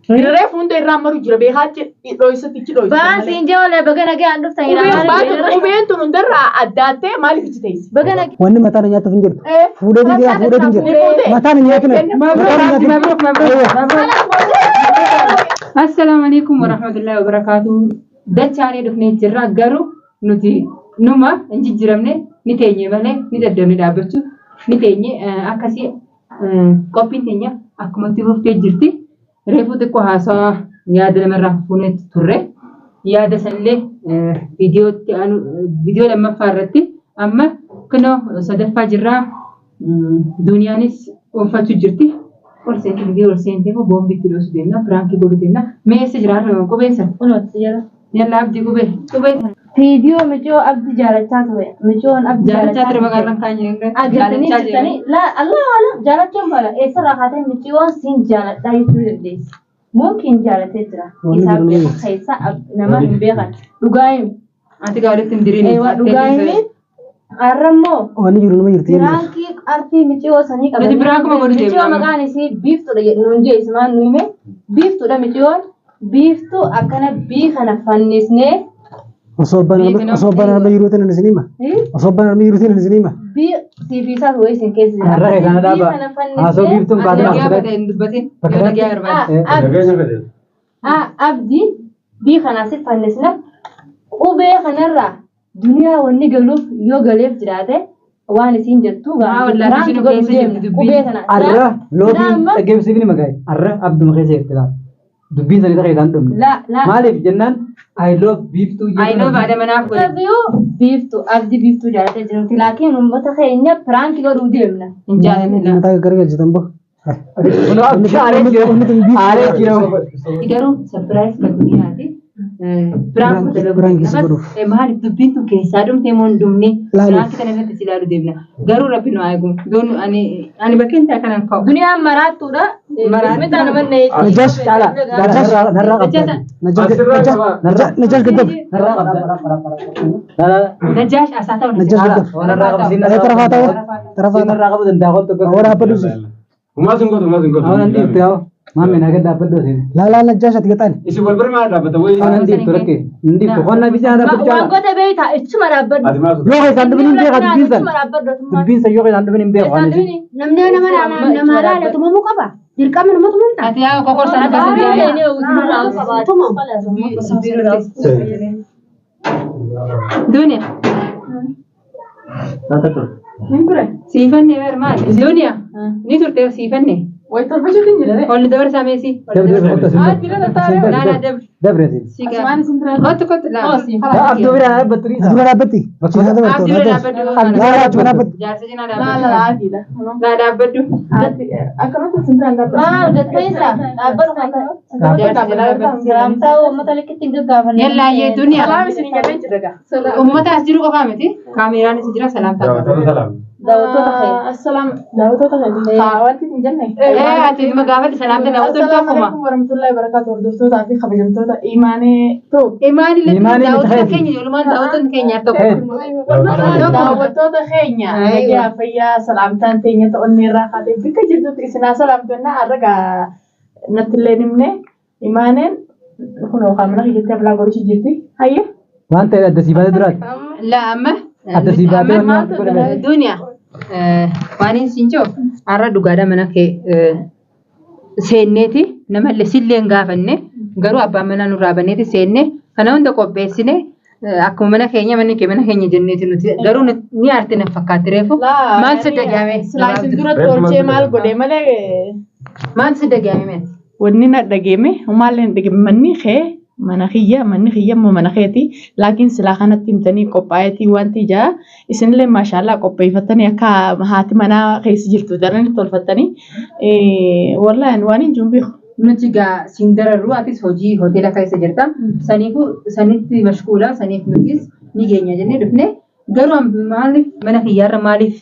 Dirree fuunda irraa maru jira beekaa achi dhoysatti achi dhoysa. Baan siin jee olee baga nagaan dhuftan Qubeen baatu qubeen tun hundarraa addaattee maaliif ichi teessi? Baga nagaan. Wanni mataa na nyaatuuf hin jirtu. Eh. Fuudhee jira fuudhee hin Ni jiru. fuute. Mataa na nyaatu na. Mabruuk Abdi, mabruuk, mabruuk, mabruuk. Assalaamu alaikum warahmatullahi wabarakaatu. Dachaanee dhufnee jirra garuu nuti numa hin jijjiiramne ni teenye malee ni daddabne dhaabbachuu ni teenye akkasii qophiin teenya akkumatti fuftee jirti. Reefuu xiqqoo haasawaa yaada namarraa fuunee turre. Yaada sanillee viidiyootti aanu viidiyoo lammaffaa irratti amma kunoo sadaffaa jirraa duniyaanis oofachuu jirti. Ol seente viidiyoo ol seente immoo boombiitti dhoosu deemna piraankii godhuu deemna. Mee eessa jira har'a qubeen sana? Kunuutti jira. Yalla Abdii qubee qubee sana. Viidiyoo micoo Abdi jaalachaa ture. Micoon Abdi Jaalachaa ture maqaa irraan kaanye. Agartanii jirtanii laa Allah alam jaalachuun bala eessarraa kaatee miciyoon siin jaaladhaa jechuu dandeessi. Mumkin jaalatee jira. Wanni Isaaf jiru ni beeka keessa nama hin beekan. Dhugaa himi. Ati gaa walitti hin diriin. Eewa dhugaa himi. Har'a immoo Wanni jiru nama jirti. piraankii artii miciyoo sanii qabanii. Nuti piraankuma godhu deemna. Miciyoo maqaan isii biiftuudha jedhu nuun jee isumaan nu hime. Biiftuudha miciyoon. Biiftuu akkana bii kana fannisnee. Osoo abbaan osoo abbaan harma jiruutiin ani isin hima. Osoo abbaan harma jiruutiin ani isin hima. Bii siif isaas wayii isin keessa jira. Har'a kana Bii dhaaba. kana fannisnee. Haasoo biiftuun baatee Nagaa as bada hin dubbatin. Bakka Yoo nagaa barbaade. Nageenya fedhe. Abdi bii kana asi fannisna qubee kanarraa duniyaa wanni galuuf yoo galeef jiraate waan isiin jettu Maa wallaahi piraanki isin godhuu keessa deemna jirti dubbiin. qubee kana. Arra loobii Amma dhaggeeffisiifni maqaa arra abduma keessa jirti laata. Dubbiin sanii ta'e isaan dhumne. La la. Maaliif jennaan I love biiftuu I love haadha manaaf godhe. Sabiyu biiftuu abdi biiftuu jaalatee jirti laakiin uummata keenya piraanki godhuu deemna. Hin jaalatilla. Mataa garagalchitan bahu. Kunoo abdi aaree jira. Aaree jira. Garuu surprise kan duniyaati. Piraank dalaguu Piraank si godhuuf. Maaliif dubbiin tun keessaa dhumte moo hin dhumne? Laaluuf. Piraank kana irratti si ilaaluu deemna. Garuu rabbi nu haa eegu. Doon ani ani bakkeen ta'e kanan ka'u. Duniyaan maraattuudha. Maraattuu. Bismillah nama na Najash. Caala. Narraa narraa qabda. Najash Najash gaddab. Narraa qabda. Najaash asaa ta'u. Najash gaddab. Narraa qabda. Eh, tarafaa ta'u. Tarafaa ta'u. Narraa qabu danda'a kottu. Awwaara haabbadhu si. Humaa sin godhu, humaa sin godhu. Awwan dhiifte haa. Maammi naa gad dhaabbadhu isin. Laa laa Najash ati gaxaani. Isin wal bira maal dhaabbata? Wayii. Awwan dhiiftu rakkee. Hin dhiiftu. Qonna bishaan dhaabbatu Waan caala. goota beektaa ichuma dhaabbadhu. Ati maal Yoo keessaan dhufin hin beekaa dubbiin san. Ichuma dhaabbadhu atummaa. Dubbiin san yoo keessaan dhufin hin beeku. Keessaan dhufini. Namni nama nama laala tumamuu qaba. Dirqama nama tumamta. Ati yaa kokorsa akka Tumamu. Duniya. Siifanne bar maali? Duniya. Ni turte siifanne. Wayi torba jirti jira. Ol dabarsaa meesii. Dabri kottu isin. Ah, jira tattaaree. Laa laa dabri. Dabri isin. Sigaa. Kottu kottu laa. Abduu bira dhaabbattu dhiisa. Dura dhaabbatti. Cinaa dabartu. Abdii bira dhaabbadhu. Laa laa achuma dhaabbatti. Jaarsa cinaa Laa dhaabbadhu. laa adiidha. Laa dhaabbadhu. Akkamatti isin biraan dhaabbata. Maal gatteessa dhaabbadhu kan ta'e. Jaarsa cinaa dhaabbadhu. Salaamtaa uummata likkitti hin gaggaafanne. Yallaa yee duniya. Salaam isin jedhee jira gaa. Uummata as jiru qofaa miti. Kaameraanis jira salaamtaa. Daawwattoota salaam. Daawwattoota keenya. Assalaam daawwattoota keenya. Haa wanti hin jenne. Ee ati dhuma gaafadhu salaamta daawwattoonni Assalaamu tokkuma. alaikum warahmatullahi wabarakatuh hordoftootaa fi kabajamtoota imaanee ta'u. Imaan illee Imaan illee daawwattoota ta'eeti. keenya ijoollumaan daawwattoonni keenya tokko. Daawwattoota keenya nagaa fayyaa salaamtaan teenya ta'onni irraa kaatee bakka jirtutti isinaa salaamtannaa arragaa natti illee himne imaaneen kun yookaan mana kiyyatti ablaa godhuchi jirti. Hayya. Waan ta'e adda sii baatee duraati. Laa amma. Adda sii baatee wanni waan godhame. Duniya. Waan hin siin jiru har'a dhugaadha mana kee seenneeti namallee sillee hin gaafanne garuu abbaan manaa nurraa baneeti seenne kana hunda qopheessine akkuma mana keenya manni kee mana keenya jenneeti nuti garuu ni aarte na fakkaatti reefu maal si dhagahame Silaa isin duratti tolchee maal godhe malee maal si dhagahame meeti wanni na dhageeme maallee hin dhageeme manni kee mana kiyya manni kiyya immoo mana keeti laakiin silaa kanatti himtanii qophaa'eetii wanti ijaa isinillee maashaallaa qopheeffattanii akka haati manaa keessa jirtu daranii tolfattanii wallaahi waan hin jiru beeku. Nuti gaa siin dararru atis hojii hoteela keessa jirta saniifuu sanitti mashquula saniif nutis ni geenya jennee dhufne garuu maaliif mana kiyyaarra maaliif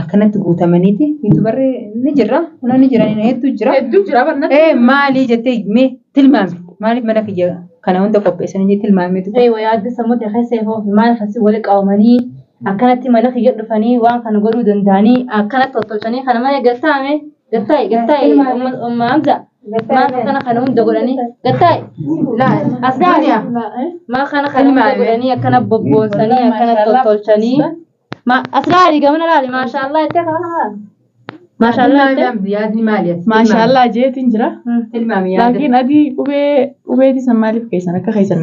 akkanatti guutamaniiti yuutubarri ni jirra mana ni jira hedduu jira. Hedduu jira barnatti. Ee maali jettee mee tilmaami maaliif mana kiyya kana hunda qopheessanii jee tilmaameetu. Eewa yaadda sammuu ta'e keessa ifoof maal asii wali qabamanii akkanatti mana kiyya dhufanii waan kana godhuu danda'anii akkanatti tottolchanii kana malee gattaame gattaa'e gattaa'e umma Hamza. Maal kana kana hunda godhanii gattaa'e as laali maal kana kana hunda godhanii akkana bobboonsanii akkana tottolchanii as laali gamana laali maashaallah jettee kana laali maashaallah jettee Yaadni maali? Maashaallah jeetiin jira. Tilmaami yaada. Laakiin adii qubee qubeetii san maaliif keessan akka keessan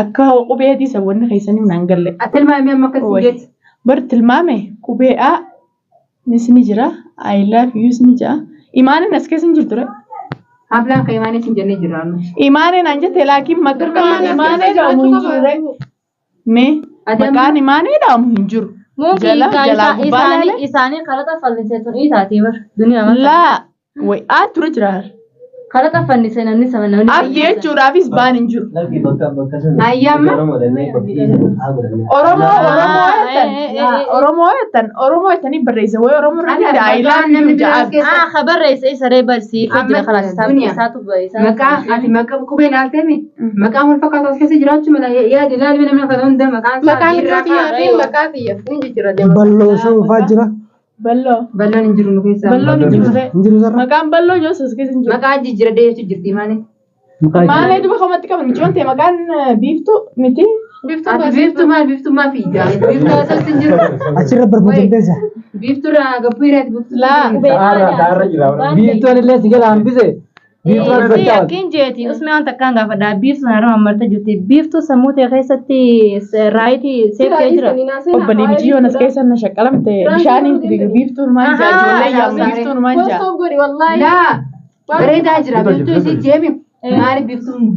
akka qubeetii san wanni keessanii naan galle. Tilmaami amma akkas Way. jetti. Bar tilmaame qubee A nis ni jira. I love you ni jira. Imaanin as keessa hin jirtu re. Haflaan kan imaanee sin jennee jirra amma. Imaaneen an jette laakiin maqaan imaanee jedhamu hin jiru re. Mee maqaan imaanee jedhamu hin jiru. Mumkin Jala jalaa gubbaa laale. isaanii kalaqa fannise tun isaati bar duniyaa maal Laa way A ture jira. kalaqa fannise namni sama namni Abdi jechuudhaafis baan hin jiru. Lakki bakka bakka sana. Ayyaama. Oromoo dhannee bakki dhiisan haa godhannee. Oromoo Oromoo Ah, jettan eh, eh, eh, eh. Oromoo jettan Oromoo jettanii barreessa wayi Oromoo irratti Ana I love maqaan namni you biraa ja'a. as keessa. Ah, kabarreessa isa ree barsiifee Amma jira kalaas isaatu duniyaa. isaatu isaa Maqaa ati maqaa qubeen haalteemi maqaan wal fakkaatu as keessa jiraachuu mala yaadi ilaalmi namni kana hunda maqaan isaa Maqaan dhiirraa kiyyaa fa'a. fi maqaa kiyya ni jijjiira deema. Balloo shoo fa'aa jira. Balloo. Balloon hin jiru nu keessa. Balloon hin jiru. Hin jiru sarara. Maqaan balloo jiru as keessa hin jiru. Maqaa jijjiira deebisu jirti maali? Maalee duba kamatti qaban micoon ta'e maqaan biiftuu miti. Biiftuu Ati biiftuu maal biiftuu maa fiigaa? Biiftuu asas hin jiru. Achirra barbaadamteessa. Biiftuu irraa gabbuu hiraati biiftuu. Laa. Ta'arra ta'arra jira. Biiftuun illee si gala hambise. Biiftuun Si socho'aati. akkin jeeti usme waan takkaan gaafadha biiftuu sana irra martee jirti biiftuu sammuu ta'e keessatti raayitii seeftee jira. Obbolee michiyyoon as keessa na shaqqalamte bishaaniin biiftuun maal jaa ijoollee yaamu biiftuun maal jaa. Gosoon godhi wallaahi. Laa bareedaa jira biiftuu isii jeemi maali biiftuun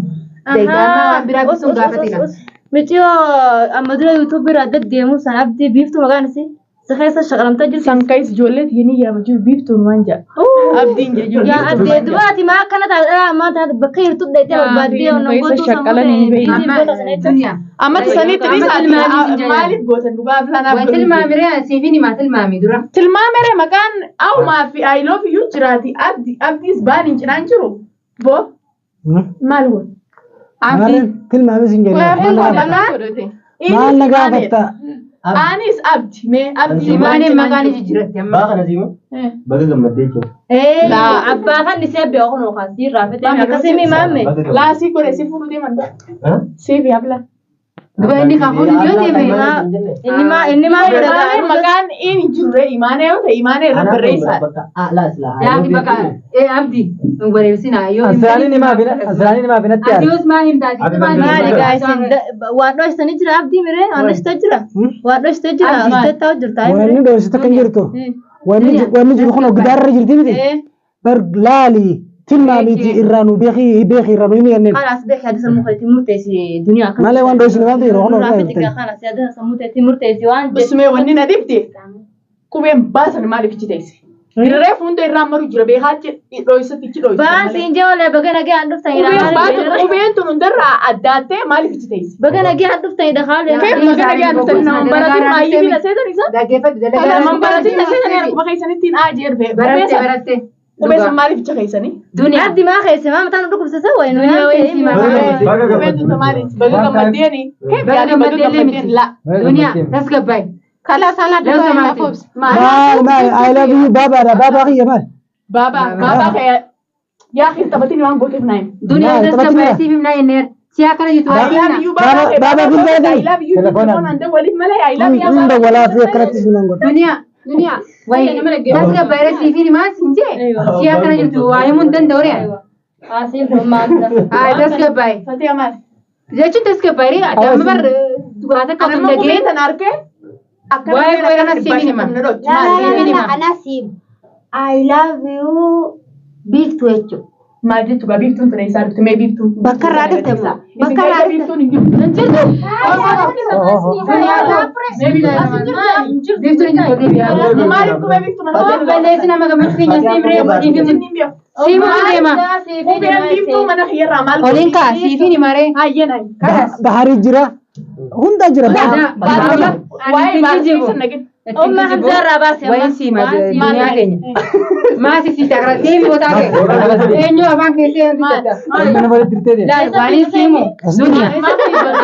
deeggarmaa waan biraa biiftuun gaafatina. Miciyoo amma dura yuutuubii irraa deddeemu san abdii biiftuu maqaan isii si keessa shaqalamtee jirti. San keessa ijoollee tiyyanii yaama jiru biiftuun maal jaa. Abdiin jee jiru Yaa biiftuun addee maal jaa. dubaati maa akkana taate dhala ammaa taate bakka jirtu dheetee barbaaddee Yaa, onnoo keessa gootuu sammuu shaqqalanii ta'e ni beeku. biitii goota sana jecha. Duniyaa. Amma sanitti dhiisaati maaliif gootan dhugaa filanaa Waa tilmaami ree siifin himaa tilmaami dura. Tilmaamere maqaan aumaa fi I love you jiraati abdi abdiis baan hin cinaan jiru. Boo maal goon? Abdii. Tilmaamis hin jenne. Maqaan Maal na gaafatta? Anis abdi mee abdi Imaaneen maqaan jijjiiratti amma. Baa kana siima. Baga gammaddee jechuudha. Ee Laa. abbaa kan isee beeku kun kan sii raafete akkasii mi maamme. Baga gammaddee. Laasii godhe si fuudhu deeman ba. Ha? Siif yaabla. Duba inni kan fuudhu yoo deeme. Inni maa inni maa Imaanee maqaan inni hin jirre imaanee yoo ta'e imaanee irra barreessaa. Bakka laa silaa. Yaaki bakka ee abdii hin wareebsina yoo Asiraaniin himaa fi asiraaniin himaa fi natti Ati yaadu. yoos maa himtaati? Ati Maali gaasin waan dhoksitanii jira abdii miree waan dhoksitee jira waan dhoksitee jira dhoksitee taa'u jirta. Wanni dhoksite kan jirtu. Wanni jiru kun gidaarra jirti miti. Bar laali tilmaamiiti irraa nu beekii beekii irraa nu himi jenneen. Kalaas beekii yaada sammuu keetii murteessi duniyaa akkana. Malee waan dhoksine waan ta'eef yeroo kun Raafii xiqqaa kalaas yaada sammuu keetii murteessi waan jedhu. Usmee wanni na dhibde qubeen baasan maaliif ichi teesse? Dirree fuuldura irraa maru jira beekaa achi dhoysatti ichi dhoysa. Baan siin jee walee baga nagaa aan dhuftan Qubeen baatun qubeen tun hundarraa addaattee maaliif ichi teesse? Baga nagaa aan dhuftan dhaqaalee. Keef baga nagaa aan dhuftan nama baratin maayyii fi naseetan isa? Dhaggeeffatu dalagaa. Nama baratin naseetan akkuma keessanittiin aajee dhufe. Baratte baratte. Qubee sun maaliif icha keessanii? Duniyaa. Abdi maa keessa maa mataan dhukkubsasa wayi nu Duniyaa wayii si nyaate. maa. Qubeen tun maaliif? Baga gammaddeeni. Keef gaarii baga gammaddeen la. Duniyaa tasgabbaay. Kala sana Lama dubai samaati. maaf obsa. Maal maal I love you baabaadha baabaa kiyya maal. Baabaa baabaa kee yaa hin taphatin waan gooteef naayim. Duniyaa Maal, tasgabbaay taphatina? siif himnaa jenneera. Si akkana jirtu I waa love himna. you baabaa kee Baabaa baabaa bilbilaa I love you telefoon an dawwaliif malee I love you Hunda walaa fi akkanatti siman godha. Duniyaa. Duniyaa. Wayi tasgabbaay siif himaa siin jee. Si akkana jirtu waa himuu hin danda'u ree. Asiin kun maal Haa tasgabbaay. Fatee maal? Jechuun tasgabbaay ree adda bar waan akka Anamma hin qubee dhageen. tan arkee Waa'ee qubee kana siif hima. La la la la anasiim. I love you biiftuu jechuudha. Maal jechuudha biiftuun ture isaa dhufte mee biiftuu? Bakka irraa dhufte moo? Isin Bakka irraa keessa dhufte. biiftuun hin jirtu. Hin jirtu. Mee biiftuun Biiftuun hin jirtu deebi'a. Maaliif qubee biiftuu mana Of balleessi nama gammachuu keenya siif ree siif himu. Siif himu deema. Qubeen biiftuu mana kiyyarraa maal Oliin kaa siif hin himaree. Hayyee naayi. Baharii jira. Hunda jira. Waa'ee baasii sana nagin. Umma Hamzaa irraa baase amma. Wayin siima duniyaa keenya. Maasi si takra deemi botaa kee. Eenyu afaan keessee Mana walitti dirtee deema. Laal waan siimu duniyaa.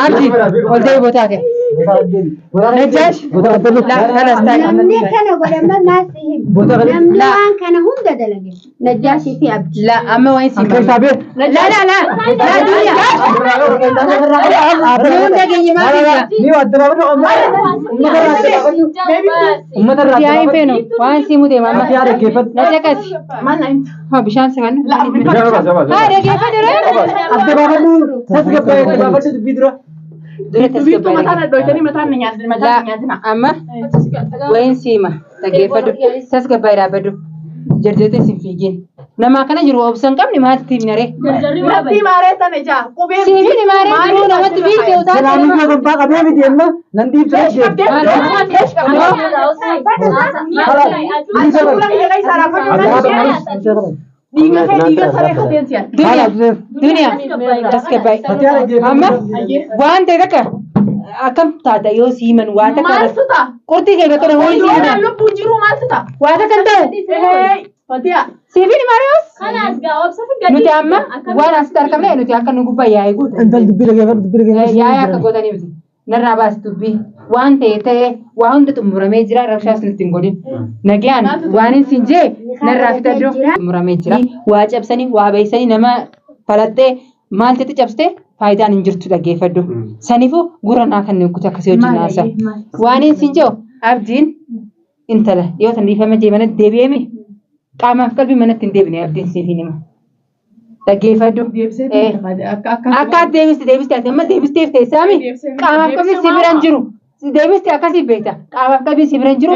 Abdi ol deemi botaa kee. Najjaash. Laa kanas taa'e. Namni kana godhama naas him. Namni waan kana hunda dalage. Najjaashii fi Abdii. Laa amma waan si Keessaa bee. Laa laa laa. Laa duniyaa. Nuun dhageenye maal biyya? Ni adda baafadhu uummata irraa adda baafadhu. Uummata irraa adda Yaa'ii baafadhu. feenu waan sii mutee maama. Ati yaa dhaggeeffadhu. Na caqasi. Haa bishaan si kannu. Bishaan obaas obaas. Haa dhaggeeffadhu ree. Adda baafadhu. Tasgabbaa'ee adda baafadhu dubbii dura. Dura Biiftuu tasgabbaa'ee. mataan dhooytanii mataan na nyaatin mataan na nyaatina. Amma wayin siima dhaggeeffadhu tasgabbaa'ee dhaabbadhu jarjartee sin fiigin. Nama akkana jiru obsa hin qabne maaltu himna ree? Natti maaree sana ijaa qubee. Siifin maaree jiruu namatti fiigde utaa Salaamii koo gubbaa qabee miti amma nan dhiibsa ishee. Dhiiga kee dhiiga saree kateen si'an. Duniyaa duniyaa tasgabbaa'e. Amma waan ta'e takka akkam taata yoo siiman waa takka Maaltu ta'a? qurxii kee bakka hoo Yoo siiman lubbuun jiru maaltu ta'a? waa takka hin ta'u. Fatiha. Siifin maaree nuti amma waan asitti argamne nuti akka nu gubbaa yaa'ee gootan. Intal dubbii dhaggeeffadhu dubbii dhaggeeffadhu. Yaa'ee akka gootanii miti. Narraa baas dubbii waan ta'e ta'e waa hunda xumuramee jira rabshaas nutti hin godhin. Nagaan waan hin siin jee narraa fitadhu xumuramee jira. Waa cabsanii waa beeksanii nama falaxxee maal jetti cabsite faayidaan hin jirtu dhaggeeffadhu. Saniifuu gurra naa kan nuti akkasii wajjin haasa. Waan hin siin jee abdiin intala yoo tan dhiifama jee manatti deebi'eemi qaamaaf qalbii manatti hin deebine abdiin siif hin hima. Dhaggeeffadhu. Akka deebiste deebiste ati amma deebisteef teessaami qaamaaf qalbii si bira hin jiru. Deebiste akkasii beekta qaamaaf qalbii si bira hin jiru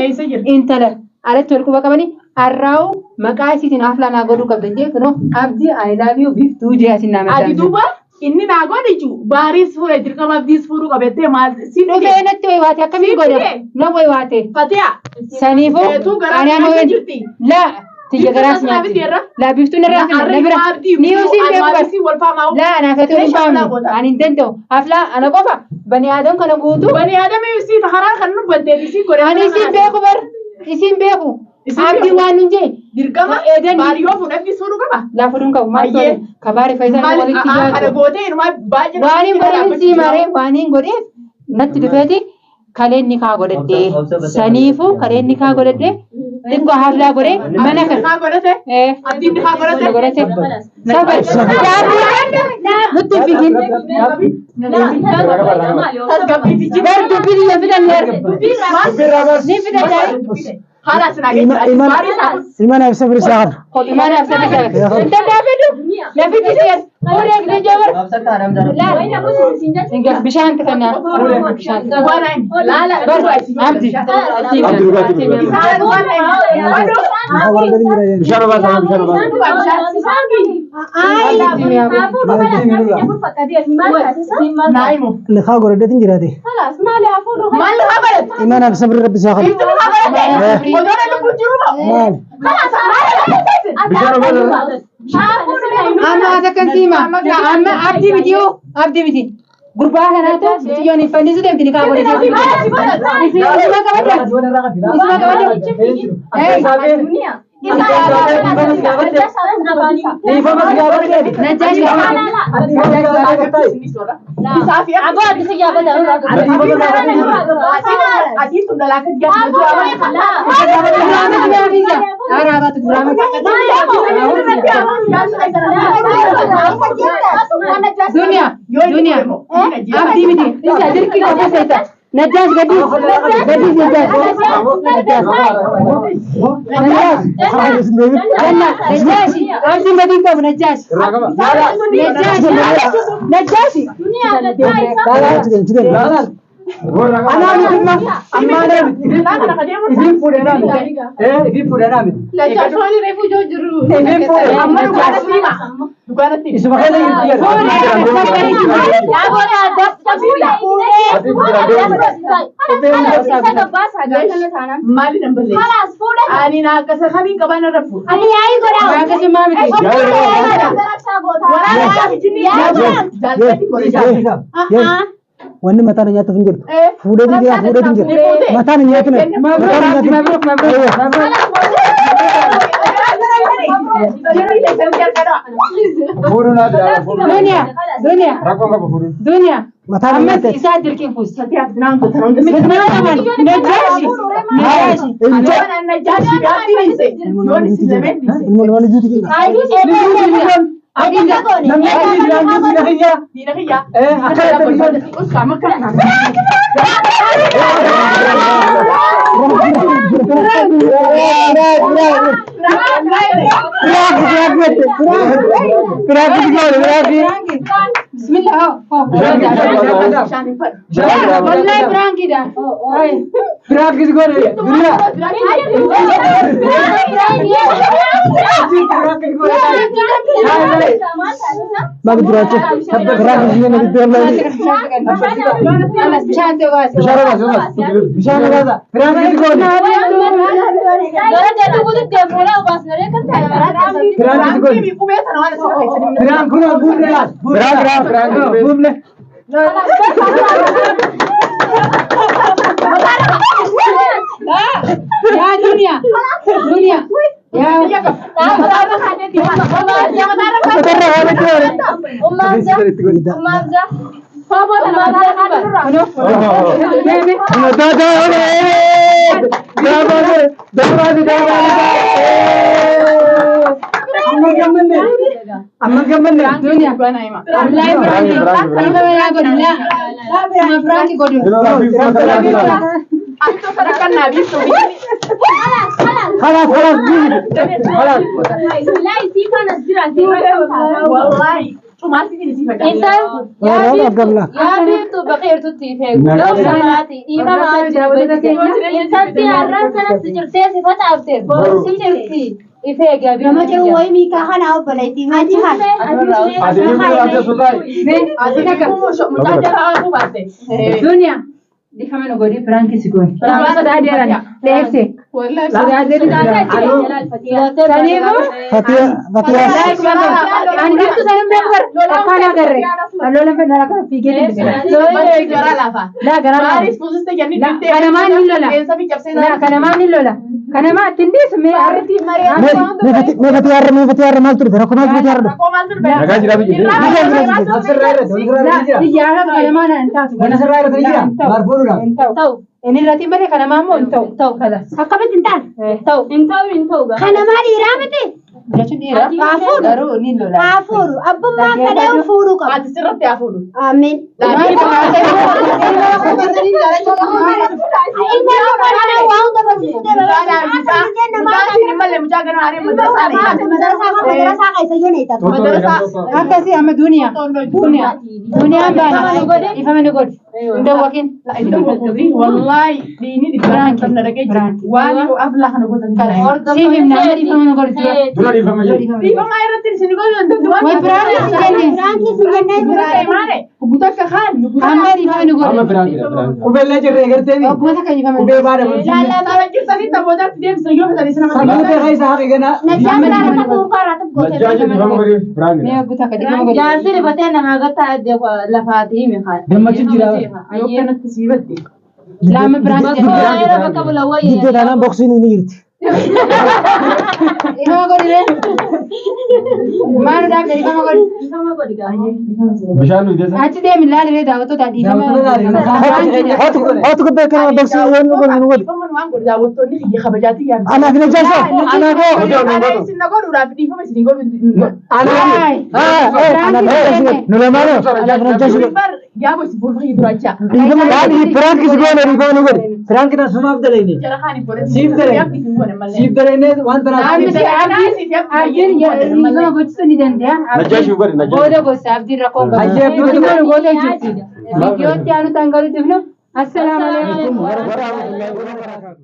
intala alatti wal quba qabanii arraa'u maqaa isiitiin haflaa naa godhuu qabda jee kunoo abdii I love you biiftuu jee asin naa Ati maxxanse. duuba inni naa godhe jechuu baariis fuudhee dirqama abdiis fuudhuu qabattee maal si Dhufee natti wayi waate akkamiin godha na wayi waate. Fatiha. Saniifuu Eetuu garaa ani amma nyaata jirti. laa tiyya garaas nyaatti. Laa biiftuun irraa finna na bira ni usiin beeku bara. Laa anaaf ati hin faamne ani hin danda'u haflaa ana qofa bani aadam kana guutuu. Bani aadam isii karaa kan nu banteef isii godhe. Ani isiin beeku bar isiin beeku. Abdii waan nun jee. Dirqama Eedan baariyyoo fuudhee abdiis fuudhuu qaba. Laa fuudhuun qabu maal Ayyee. tolee kabaari faayisaa Maal walitti kana jaatu. gootee inumaa baay'ee. Waan hin godhin sii maree waan hin godheef natti dhufeeti kaleen ni kaa godhadhe saniifuu kaleen ni kaa godhadhe xiqqoo haflaa godhee mana kana. Haa godhate. Abdiin ni haa godhate. Godhate. Sabar. Nutti fiigin. Tasgabbiitichi. Bar dubbii biyya fidanneer. Ni fidadhaa. Haala sinaa geessu. Ilmaan sabri isaa qaba. Mana sabri isaa. Inta dhaabadhu. Lafitti si'as. Fuudhee gidee jabar. Bishaan kana. Bishaan. Bar abdi. Abdi dhugaatii dhugaatii. Bishaan obaas bishaan obaas. Liqaa godhadheetiin jiraate. Maal haa godhate? Imaanaaf sabri rabbi isaa qaba. Biiftuu haa godhate? Odoon lubbuun jiru moo? Maal? Bishaan obaas. Amma as akkan siima. Amma abdii miti yoo abdii miti. Gurbaa kanaatu xiyyoon hin fannisu deemti ni kaa godhate. Isuma qabadda. Isuma qabadda. Dunia, dunia. Abdii miti. Isa dirqii qabu seeta. Najjaas gadis. Gadis Najjaas. Najjaas. Najjaas. Najjaas. Abdiin gadii qabu Najjaas. Najjaas. Najjaas. Anaa miti amma amma anaa miti. Isin fuudhee naa miti. Isin fuudhee naa miti. Isin fuudhee. Isuma keessa jirti. Maali nan balleessa? Ani naa akkasa kamiin qabaan irra fuudha. Ani yaa'ii godhaa. Akkasuma miti. Wanni mataan nyaatuuf hin jirtu. Fuudheetiin jira fuudheetiin jira. Mataan hin nyaatine. Mabruuk Abdi mabruuk mabruuk mabruuk. Fuudhuun haa jira. Dunia, dunia, Rakkoon qabu fuudhuun. dunia. Mataa Ammas nama isaa dirqiin fuusi. Fatihaaf naan gotan hunda. Najaashi. Najaashi. Najaashi. Yoon Najaashi gaafii dhiise. Yoon isin lameen dhiise. Ilmoo nama lijuuti kenna. Namni akkamii biraanki diina kiyya. Diina kiyya. Akkana biyyoon. Uskaa makka. Bismillah. Bishaan hin fadhu. Wallahi biraankiidha. Biraanki godhe. Duniyaa. Biraanki godhe. Maal gurraacha? Biraanki ishee na gidduu walaa. Amas bishaan ta'e baase. Bishaan obaasi obaasi. Bishaan obaasa. Biraanki godhe. Biraanki godhe. Qubee sana waan asirra keessanii. Biraan kunoo buufne laal. Biraan biraan biraan. Buufne. Yaa duniyaa. Duniyaa. Yaa. Amma gammanne. Amma gammanne. Duniyaa. Wallahi biraanki. Dhiifama naa godhi laa. Sama biraanki godhu. Kalaas kalaas diini. Kalaas. Waan argamla. Nama jiru wayii miikaa kana obboleettii maji kana. Duniyaa. Dhiifama nu godhi biraanki si godhi. Sodaa Dheerse. Saniifuu. Fatiyaa Fatiyaa. Ani jirtu sanin beeku bara. Akkaan agarre. Lola fedha akka fiigee deemte. Laa garaa laafa. Kanamaan ni lola. Laa kanamaan ni lola. Kanamaa ittiin dhiisu mee arritti. Mee Fatiyaa mee Fatiyaa maaltu dhufe? Rakkoo maaltu Fatiyaa dhufe? Nagaa jiraatu jirti. Asirraa irratti. Asirraa irratti jira. Xiyyaara kanamaa naan taatu. Mana sirraa irratti jira. Maal fuudhuudhaaf. Hin ta'u. Inni irratti malee kanamaa immoo hin ta'u. Ta'u kalas. Akkamitti hin taane? Kanamaa dhiiraa miti? Jechuun dhiira. Garuu ni lola. Haa fuudhu. Abbummaan fedhee fuudhuu qaba. Ati sirratti haa fuudhu. Ameen. Ilma nama waan hunda barsiisuu deema. Mucaan malee mucaa gana haree madrasaa Madrasaa keessa yoo neeta. Akkasii amma duniyaa. Duniyaa. Duniyaan baana. Dhiifama nu godhi. Hin dawwakin. Wallahi diini dhibbaan kan dhagee jiru. Waan aflaa kana gootan kana. Siif himna amma dhiifama nu godhi. Dura dhiifama jedhu. Dhiifama irratti isin godhu hin danda'u. Way biraanki si jenne. Biraanki si jennee Maale guutuu akka kaan Amma dhiifama nu godhi. Amma biraankiidha biraankiidha. Qubeellee jirree garteemi. Ogguma takka dhiifama nu Qubee godhi. baadha barsiifne. Tapha jirtanii taphootaatti deemsa yoo fetan isin nama. Sammuu ta'e keessa haqi ganaa. Najjaa biraa irratti dhuunfaa irratti gootee. Najjaashi dhiifama godhiif Mee biraankiidha. ogguu takka dhiifama godhi. Jaarsi rifatee namaa gataa lafaati himi haa. Gammachuun jira. Yoo kanatti sii badde. Lama biraanki jenne. Jiddee taanaan boksiin ni jirti. Dhiifama godhi ree. Maal dhaabde dhiifama godhi. Bishaan nuyi deessa. Achi deemi laali ree daawwattoota dhiifama. Daawwattoota laali. Hootu gubbee kana boksii waan nu godhu nu godhu. Dhiifama waan godhu daawwattoonni kiyya kabajaatii yaadu. Anaaf hin ajaa'ibu. Anaaf hoo. Isin na godhuudhaaf dhiifama isin godhu. Anaaf nu lamaanoo anaaf hin ajaa'ibu. Bar yaaba isin fuula kiyya duraachaa. Dhiifama Biraanki si goone dhiifama nu godhe. Biraanki tan sumaaf dalayne. Jara kaan hin godhe. Siif dalayne. Siif dalayne waan tanaaf. Abdiin dhiifama gochuu ni danda'a. Najjaashi godhi najjaashi. Booda gosa abdiin rakkoo qabu. Ayyee, abdiin Abdiin goota jirti. Viidiyootti aanu tangaluutti dhufnu. Assalaamu alaikum. Warahmatullahi wabarakatuh.